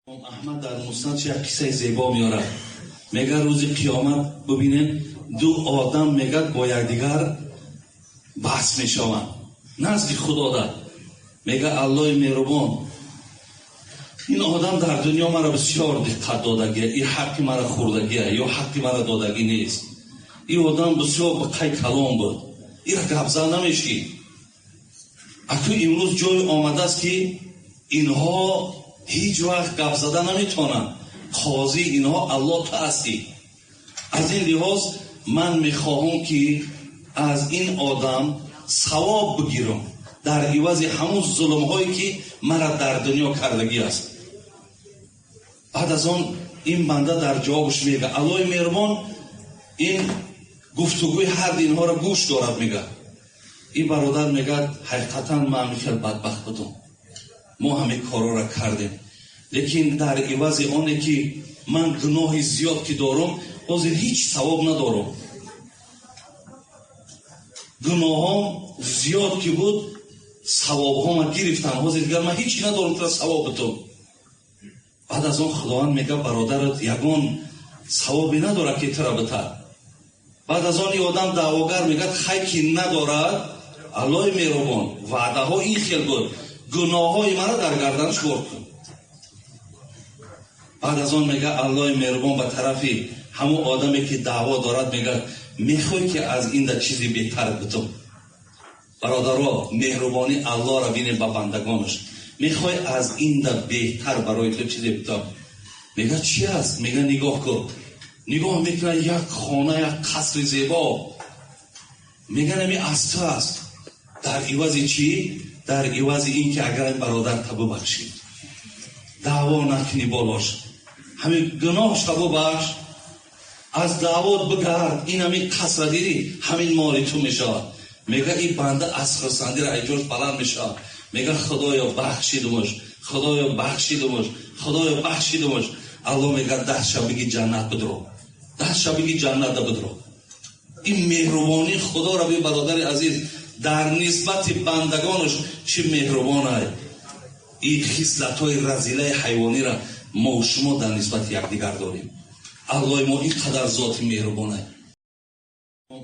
Аҳмад дар Муснад як қиссаи зебо меорад. Мегӯяд, рӯзи қиёмат бубинед, ду одам, мегӯяд, бо якдигар баҳс мешаванд назди Худода. Мегӯяд: «Аллои меҳрубон, ин одам дар дунё маро бисёр диққат додагия, ин ҳаққи маро хӯрдагия ё ҳаққи маро додагӣ нест. Ин одам бисёр ба қай калон буд, ира гапзан намешид. Аку имрӯз ҷой омадааст, ки инҳо ҳеҷ вақт гап зада наметавонанд. Қозии инҳо Аллоҳ ту ҳастӣ. Аз ин лиҳоз ман мехоҳам, ки аз ин одам савоб бигирам дар ивази ҳамун зулмҳое, ки мара дар дунё кардагӣ аст». Баъд аз он ин банда дар ҷавобаш мега: «Аллоҳи меҳрубон ин гуфтугӯи ҳарду инҳоро гӯш дорад». Мега, ин бародар мегӯяд: «Ҳақиқатан ман хел бадбахт будам, мо ҳамин корҳоро кардем, лекин дар ивази оне ки ман гуноҳи зиёд ки дорам, ҳозир ҳеҷ савоб надорам. Гуноҳом зиёд ки буд, савобҳома гирифтам. Ҳозир дигар ман ҳеҷ надорам, тра савоб битум». Баъд аз он Худованд мега: «Бародарат ягон савобе надорад, ки тура битад». Баъд аз он ин одам даъвогар мегӯяд: «Хай, ки надорад, Аллоҳи меҳрубон, ваъдаҳо ин хел буд, гуноҳҳои маро дар гарданаш бор кун». Баъд аз он мега, Аллоҳи меҳрубон ба тарафи ҳамон одаме, ки даъво дорад, мегӯяд: «Мехоҳӣ, ки аз ин да чизи беҳтар битум?» Бародаро, меҳрубонии Аллоҳро бинем ба бандагонаш. «Мехоҳӣ аз ин да беҳтар барои ту чизе битам?» Мега: «Чи аст?» Мега: «Нигоҳ кун». Нигоҳ мекунад, як хона, як қасри зебо. Мега: «Нами аз ту аст. Дар ивази чӣ? Дар ивази ин ки агар ин бародар та бубахшӣ, даъво накунӣ болош, ҳамин гуноҳша бубахш, аз даъвот бигард, ин ҳамин қасра дидӣ, ҳамин моли ту мешавад». Мега, ин банда аз хурсандира айҷош баланд мешавад. Мега: «Худоё, бахшидумаш, Худоё, бахшидумаш, Худоё, бахшидумаш». Аллоҳ мега: «Дастша биги, ҷаннат бидро, дастша биги, ҷаннатда бидро». Ин меҳрубонии Худоро би, бародари азиз, дар нисбати бандагонаш чӣ меҳрубонай. Ин хислатҳои разилаи ҳайвониро мо шумо дар нисбати якдигар дорем. Аллоҳи мо ин қадар зоти меҳрубонай.